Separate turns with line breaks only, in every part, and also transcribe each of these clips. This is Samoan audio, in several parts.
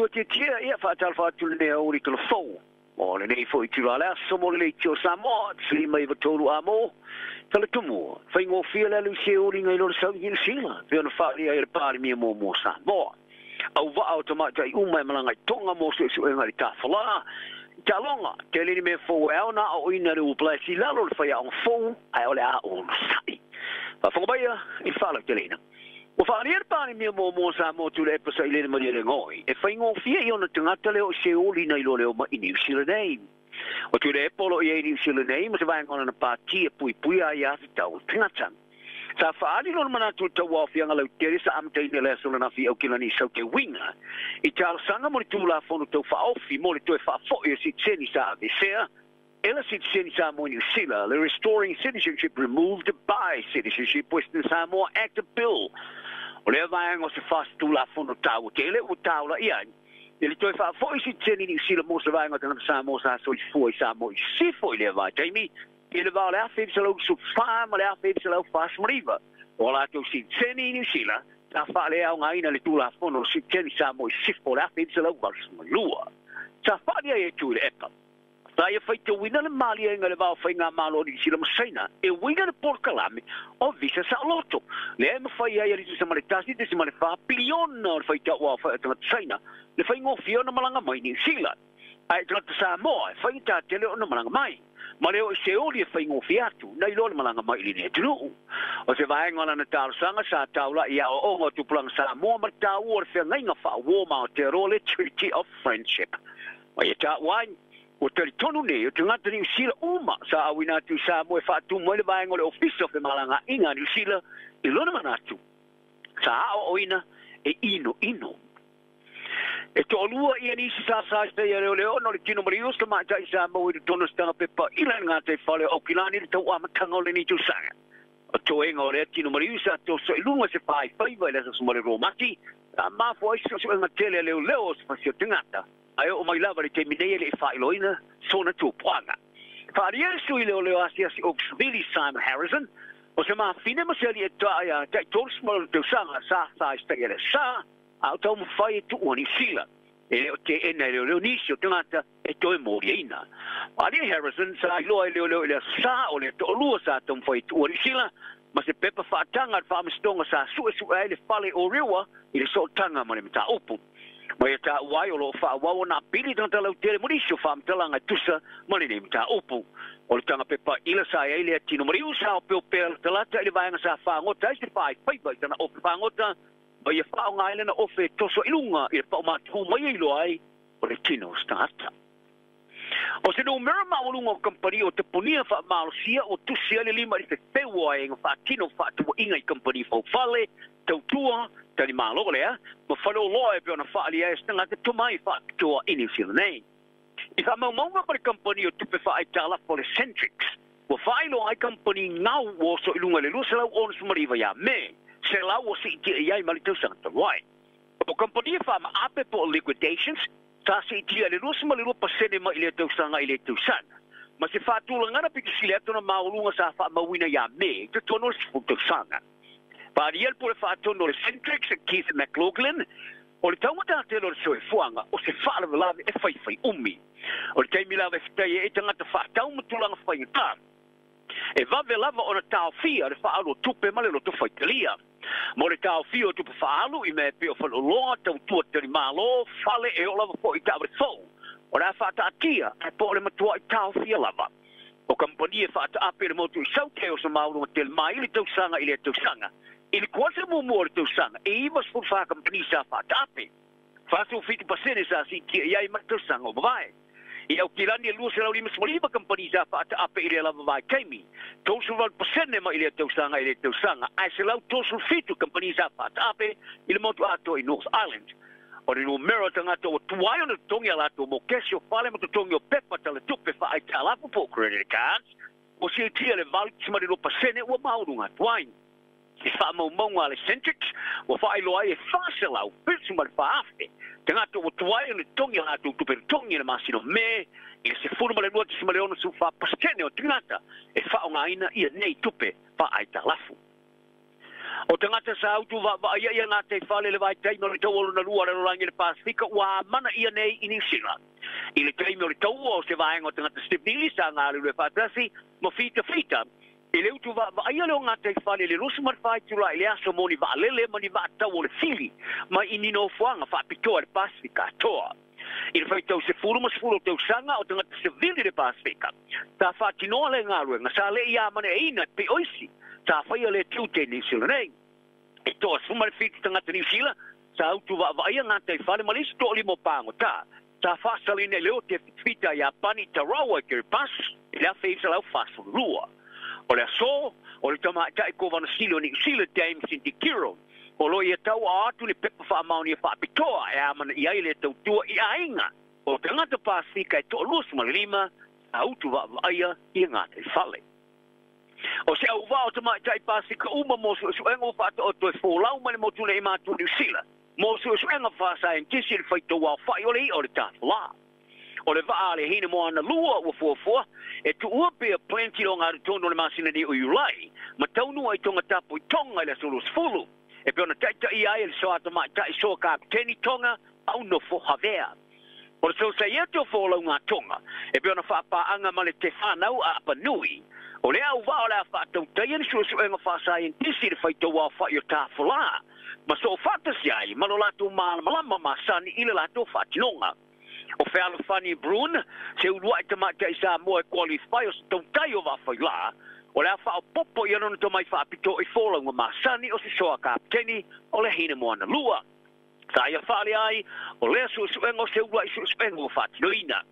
tua tia ia whaatalfa atu le nea ori tala fau. O le nei foi tira le aso mo le leitio Samoa, tsili mai wa a mo, tala tumu, whaingofia le alu se ori ngai lora sau i sila, pe ona whaari ai le pari mia mo mo Samoa. Au waa o tamaitai uma e malanga i tonga mo su su enga i tawhala. Talonga, te lini me fō e au na o ina le uplasi lalo le whaia ong fō, ai ole a o sai. Whafonga i whala te leina. O whaari e pāni mea mō mō sa mō tūre e pasa i lele maria le ngoi. E whaingofia i ona tangata leo se oli na i lo leo ma i New Zealand nei. O tūre e polo i e New Zealand nei, ma te vaenga ona na pāti e pui pui a i a tau tangata. Sa whaari lona manatu tau awhianga lau tere sa amteine le asola na fi au kilani sau te winga. I te alasanga mo le tūla fono tau whaofi mo le toe whaafoi o sitiseni sa avesea. Ela sitiseni Samoa New Zealand, the Restoring Citizenship Removed by Citizenship Western Samoa Act Bill. O lea vaenga o se fasi tūla fono tau tele o taula ia. I le toe whaafoi sitiseni New Zealand mo se vaenga tangata Samoa sa soifua i Samoa i sifo i lea vai taimi. I le vao le awhi sa lau su wha ma le awhi sa lau wha smariva. O la tau sitiseni New Zealand, ta wha le au ngaina le tūla fono sitiseni Samoa i sifo le awhi sa lau malua. Sa wha lia e tū le epa. Ta ia whai te wina le mali e ngā le vao whai ngā malo ni sila masaina, e wina le porkalame o visa sa loto. Le e mawhai ai ali sa male tasi te si male wha piliona o le whai tau a whai tangata saina, le whai ngōwhia o na malanga mai New Zealand. Ai tangata Samoa, whai tā tele o na malanga mai. Ma leo i se oli e whai ngōwhia atu, na ilo le malanga mai li ne tunu. O se vaenga na talosaga sa taula i ao onga o tupulanga Samoa ma tau o le whangainga wha wōma o te roa le Treaty of Friendship. Ma ia tā wain, o te tonu nei, o te ngata New Zealand uma, sa awina atu Samoa e whātumu ai le vaenga o le ofisa o whemalanga inga New Zealand, i lona manatu. Sa ao oina e ino ino. E to'alua ia nisi sa sa sa ia leo leo no le tino marius le matai sa mo i tono stanga pepa ila ngā te whale o kilani le tau amatanga o le ni tausaga. O toenga o le tino marius a to so ilunga se whai whaiva i lesa sumare romati, a mafo ai so so tele leo leo o se whasio tangata. Ai o mai lava le te minei le whailoina sona tūpuanga. Whaaria sui leo leo asiasi o Ksvili Simon Harrison, o se mawhine ma se ali e taia tai tōru smalo tausaga sa sa i le sa, au tau mwhai e tuua ni sila. E leo te ena leo leo nisi o tangata e toe mōri eina. Aria Harrison sa iloa e leo leo lea sa o le to'olua sa tau mwhai e tuua ni sila, ma se pepa whaatanga at whaamestonga sa sue sue ai le fale o rewa i le sootanga ma le mata upu. Ma ia tā uai o lo whaawau nā pili tangata lau tere morisio whaamtalanga tusa ma le mata upu. O le tanga pepa ila sa ia ile tino mariu sa o peo peo talata i le vaenga sa whaangota i se whaai whaiva i tana ofe whaangota. Ma ia whao ngā elena ofe toso ilunga i le pau mātu mai ilo ai o le tino stata. O se numera maulunga o kampani o te punia wha malosia o tusia le lima i te wheua e ngā whaatino whaatua inga i kampani whaufale, tautua, tani malo lea, ma whale o loa e pe ona whaali ai stanga te tumai whaatua i New Zealand nei. I wha maumaunga pa le kampani o tupe whaai tālafo le Centrix, wa whailo ai kampani ngau o so ilunga le lusalau ono sumariva ia me, se lau o si i te iai mali tausanga tawai. O kampani e whaama ape po liquidations, ta se i tia le 22% ma i le tausanga i le tausanga. Ma se whaatulangana pito sile atona maulunga sa whaamauina ia me, te tono le sifu tausanga. Whaariel po le whaatono le Centrix Keith McLaughlin, o le taumata telo le soefuanga o se whaalawalawe e whaiwhai umi. O le taimi lawe whitai e tangata whaatau matulanga whaingata. E wawe lava ona taofia le whaalo tupe ma le loto whaitalia. Mo le taofia o tupe whaalo i mea peo whaloloa tautua teri malo, whale e o lava po i taawre fau. O la whaataatia e po le matua i taofia lava. O kampani e whaataape le motu i saute o sa mauro ma tele mai le tausanga i le tausanga. I le kuasa mumu o le tausanga e iwa sfuru wha kampani sa whaataape. Whaasu whitu pasene sa si tia iai ma tausanga o mawai. I au kilani e 258 kampani sa whaataape i le lava vai taimi. 38% ma i le tausanga i le tausanga. Ai se lau 37 kampani sa whaataape i le motu atoa i North Island. O le numero tangata o tuai o na tongi a lato mo kesi o whale mo te tongi o pepa tale tupe wha ai tālapu po credit cards. O se tia le 82% ua maurunga tuai. I whaamaumaunga le Centrix, ua whaailoa ai e whaselau, whitu ma le whaafe. Tangata o tuai o le tongi a lato tupe tongi le masino me, i le 12.64% o tangata e whaongaina ia nei tupe wha ai tālafu. O tagata sa utu vaavaai ia gataifale le vaitaimi o le taua lona lua le lalolagi le Pasifika ua amana ia nei i Niusila. I le taimi o le taua o se vaega o tagata sivili sa galulue faatasi ma fitafita i le utu vaavaaia le o gataifale le 24 Iulai le aso mo ni vaalele ma ni vaatau o le fili mai i ni nofoaga faapitoa le Pasifika atoa. I le faitau 10 ma 10 tausaga o tagata sivili le Pasifika sa faatinoa le galuega sa le'i amane'aina pe oisi sa faia le tiute Niusila nei. E toa 17 tagata Niusila sa utu vaavaaia gataifale ma le isi to'alima o pagotā sa faasalina i le o te fita Iapani Tarawa i Kiribati i le 1942. O le aso o le tamaʻitaʻi kovanasili o Niusila James Indikiro o lo ia tau a atu le pepa faamaonia faapitoa e amana i ai le tautua i aiga o tagata Pasifika e 25 sa utu vaavaaia ia gataifale. O se auvā o tamaʻitaʻi Pasifika uma mo suʻesuʻega ua faataoto e folau mai le motu nei matu Niusila mo suʻesuʻega faasaienitisi le faitau aofaʻi o le iʻa o le tafolā. O le vaa le hine moana lua ua fuafua e tuua pea Plenty o garitonu o le masina nei o Iulai ma taunua i Tonga tapu i Tonga i le aso 20 e pe ona taʻitaʻi ai le soa tamaʻitaʻi soa kapeteni Tonga au nofo Havea. O le sosaieto o folauga Tonga e pe ona faapaaga ma le tefanau a Apanui. O le auvaa o le a faatautaia ni suʻesuʻega faasaienitisi le faitau aofaʻi o tafolā ma soo faatasi ai ma lo latou malamalama masani i le latou faatinoga. O Fealofani Brun se uluaʻi tamaʻitaʻi Samoa e qualify o se tautai o vaafailā o le a faaopopo ia lona tomai faapitoa i folauga masani o se soa kapeteni o le hine moana lua. Sa ia faale ai o lea suʻesuʻega o se uluaʻi suʻesuʻega ua faatinoina.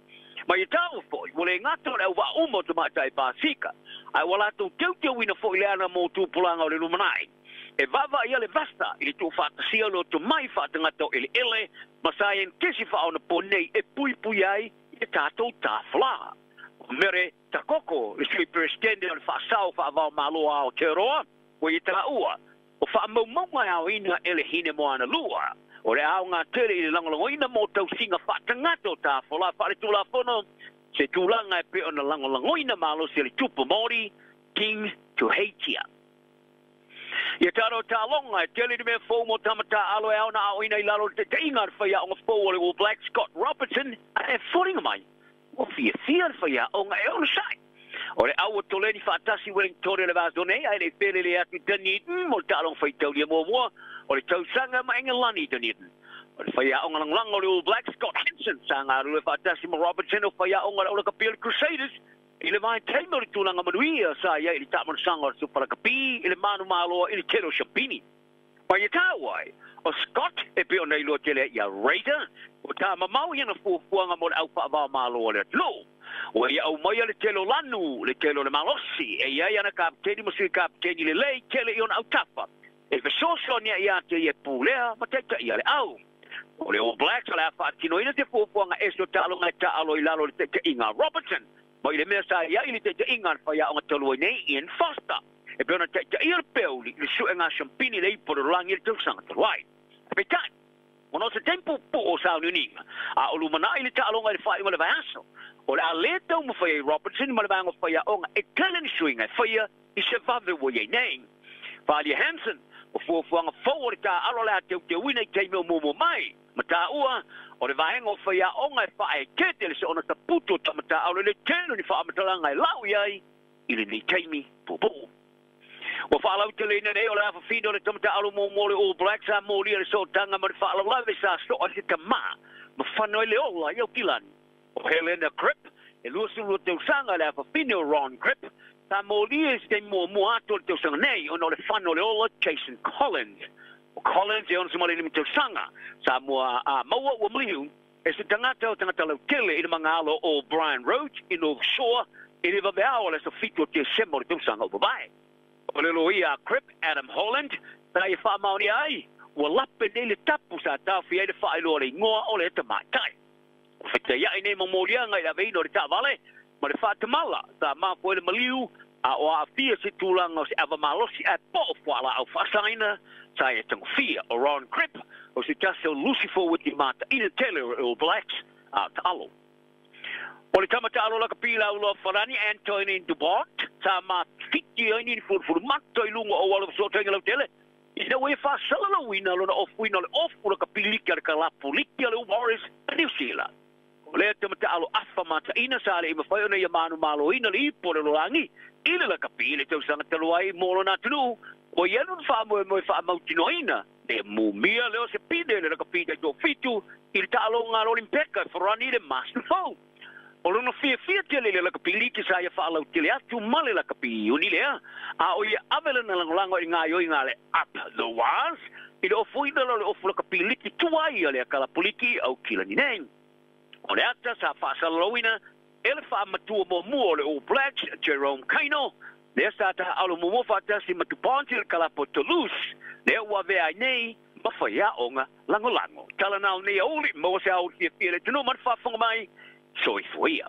Ma ia taua foʻi ua le gata o le auvaa uma o tamaʻitaʻi Pasika ae ua latou teuteuina foʻi le ana mo tupulaga o le lumanaʻi. E vaavaai le vasta i le tuufaatasia o le otomai faatagata o eleele ma saienitisi faaonapo nei e puipui ai i tatou tafolā. O Mere Takoko le sui peresetene o le faasao faavao malo a Aotearoa ua ia taua o faamaumauga e aoina e le hine moana lua. O le aoga tele i le lagolagoina mo tausiga faatagata o tafolā faaletulafono se tulaga e pe ona lagolagoina malosi le tupu Māori King Tuheitia. Ia taro tālonga e tele ni mea fou mo tamata alo e aona aoina i lalo te teinga le whai aonga fou o le All Black Scott Robertson e foringa mai. O fia fia le whai aonga e ona sai. O le aua toleni whaatasi Wellington le vaso nei ai le pele le atu Dunedin mo le taalonga whaitaulia mua o le tausanga ma Engelani Dunedin. O le whai aonga langlanga o le All Black Scott Hansen sa ngā rue whaatasi mo Robertson o whai aonga le Ola Kapia le Crusaders i le vai taimi o le tulaga manuia sa ia i le taamanasaga o le Supalakapi i le manu maloa i le tele o Shapini. Ma ia tāua ai o Scott e pe ona iloa tele ia Raider o tāmamau ia na fuafuaga mo le aufaavao malo o le atunuu. Ua ia aumaia le tele o lanu, le tele o le malosi, e ia ana kapeteni ma sui kapeteni lelei tele i ona autafa. E fesoasoani ia te ia pulea ma taitaʻi le au. O le All Blacks o le a faatinoina te fuafuaga ese o taaloga e taalo i lalo le taitaʻiga Robertson. Ma i le mea sa ia i le taitaʻiga le faiaoga talu ai nei Ian Foster. E pe ona taitaʻia le peuli le suʻega Champini le ipo le lagi le tausaga talu ai. Peitai, ona o se taimi puupuu o sauniuniga a o lumanaʻi le taaloga i le faaiuga le vaiaso. O le a lē taumafai ai Robertson ma le vaega o faiaoga e tele ni suiga e faia i se vave ua iai nei. Falia Hansen, o fuafuaga fou o le tāalo le a teuteuina i taimi o muamua mai. Ma tāua, o le vaega o faiaoga e faaetete le soona taputu o tamataaolo le tele ni faamatalaga e lau iai i lenei taimi puupuu. Ua faalauteleina nei o le afafina o le tamataaolo muamua o le All Blacks sa molia le sootaga ma le faalavelave sa soa se tamā ma fano ai le ola i Aukilani. O Helena Cripp e 22 tausaga le afafine o Ron Cripp sa molia i se taimi muamua atu o le tausaga nei ona o le fano o le ola Jason Collins. O Collins e 65 tausaga sa mua a maua ua maliu e se tagata o tagata lautele i le magalo o Brian Roach i North Shore i le vaveao o le aso 7 o Tesema o le tausaga o vavae. O le loia a Cripp Adam Holland sa ia faamaonia ai ua lape nei le tapu sa taofia ai le faailoa le igoa o le tamaʻitaʻi. O fetaiaʻi nei momoliaga i le aveina o le taavale ma le faatamala sa mafua ai le maliu a o aafia se tulaga o se avamalosi ae poo fualaau faasagaina sa ia tagofia. O Ron Cripp o se tasi o Lucifer witi mataʻina tele o All Blacks a taalo. O le tamataalo lakapi lauloa Farani Antonin Dubont sa mafiti ai ni fulufulu mato i luga o alo fesootaiga lautele Ina ua ia faasalalauina lona ofuina o le ofu lakapi liki a le kalapu liki a le Warriors a Niu Sila. O lea tamata'alo afa mataʻina sa leʻi mafai ona ia manumaloina le ipu o le lalolagi i le lakapi i le tausaga talu ai mo lona atunuu ua i alu le faamoemoe faamautinoaina le mumia lea o se pine le lakapi taitoafitu i le taaloga a le Olimpeka e forani i le masina fou. O lona fiafia tele i le lakapi liki sa ia faalautele atu ma le lakapi iuni lea, a o ia ave lana lagolago i gaoioiga a le Up the Waz i le ofuina lea o le ofu lakapi liki tuai a le kalapu liki i Aukilani nei. O le ata sa faasalalauina e le faamatua muamua o le All Blacks, Jerome Kaino, lea sa taaalo muamua faatasi ma Dupont i le kalapu o Toulouse, lea ua avea ai nei ma faiaoga lagolago. Tala na o nei auli, maua se auli fiafia i le atunuu ma le faafofoga mai, soifua ia.